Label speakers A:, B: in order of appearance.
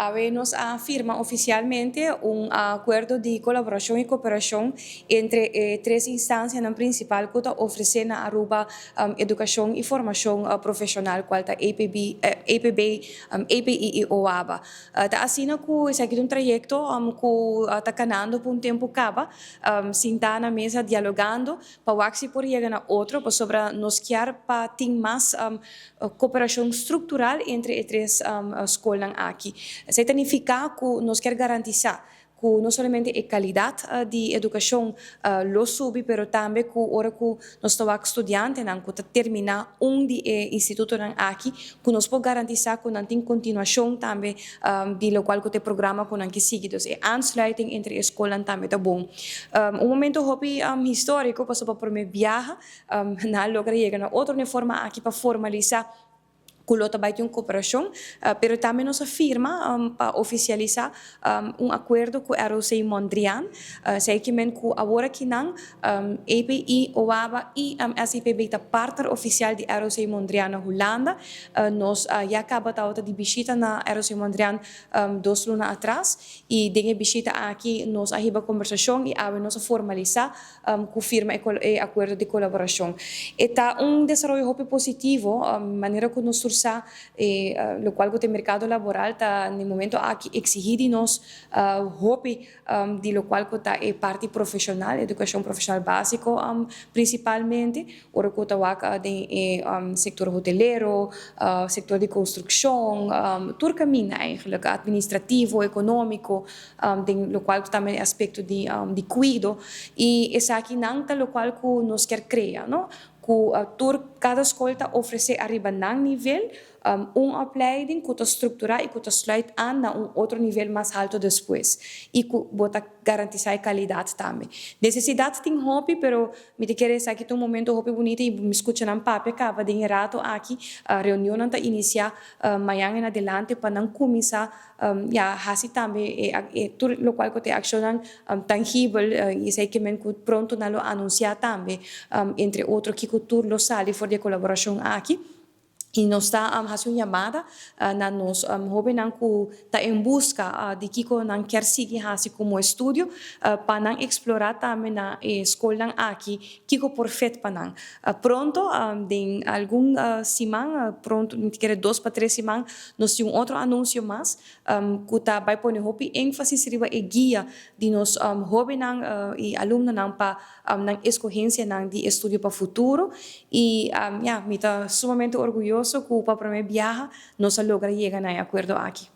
A: Awe nos a firma oficialmente un acuerdo di colaboracion y cooperacion entre e tres instancianan principal cu ta ofrece na Aruba educacion y formacion profesional, cual ta APB, APB, API y OABA. Ta asina cu esaki ta un trayecto cu ta canando pa un tempo caba, sinta na mesa dialogando pa wak si por yega na otro, pasobra nos kier pa tin mas cooperacion structural entre e tres scolnan aki. Esey ta nifica cu nos kier garantisa cu no solamente e calidad di educacion lo subi, pero tambe cu ora cu nos ta wak studiantenan cu ta termina un di e institutonan aki, cu nos por garantisa cu nan tin continuacion tambe di locual cu ta e programa cu nan ke sigui. Dus e aansluiting entre e scolnan tambe ta bon. Un momento hopi historico pasobra pa prome biaha nan a logra yega na otro na e forma aki pa formalisa cu lo ta bay tin un cooperacion, pero tambe nos a firma pa oficialisa un acuerdo cu ROC Mondriaan, esey ki men cu awor aki nan API, OABA y SIPB ta partner oficial di ROC Mondriaan na Hulanda. Nos ya caba tabata di bishita na ROC Mondriaan 2 luna atras y den e bishita aki nos a hiba conversacion y awe nos a formalisa cu firma e acuerdo di colaboracion. E ta un desaroyo hopi positivo, manera cu nos tur sa e locual cu ta e mercado laboral ta na e momento aki exigi di nos hopi di locual cu ta e parti profesional, educacion profesional basico principalmente, ora cu ta wak den e sector hotelero, sector di construccion, tur caminda eigenlijk, administrativo, economico, den locual cu tambe e aspecto di cuido y esakinan ta locual cu nos kier crea, no? Cu tur cada scol ta ofrece ariba nan nivel un opleiding cu ta structura y cu ta sluit aan na un otro nivel mas halto despues y cu bo ta garantisa e calidad tambe. Necesidad tin hopi, pero mi ta kere esaki ta un momento hopi bunita y mi scucha nan papia caba den e rato aki. Reunionnan ta inicia mañan en adelante pa nan cuminsa ya haci tambe e tur locual cu ta e accionnan tangibel y esey ke men cu pronto nan lo anuncia tambe, entre otro kico tur lo sali for di e colaboracion aki. Y nos ta haci un yamada na nos hobennan cu ta en busca di kico nan kier sigui haci como estudio pa nan explora tambe na e scolnan aki kico por fit pa nan. Pronto, den algun siman, pronto, mi ta kere 2 pa 3 siman, nos tin un otro anuncio mas cu ta bay pone hopi enfasis riba e guia di nos hobennan y alumnonan pa nan escogencianan di estudio pa futuro. Y ya, mi ta sumamente orguyoso cu pa prome biaha nos a logra yega na e acuerdo aki.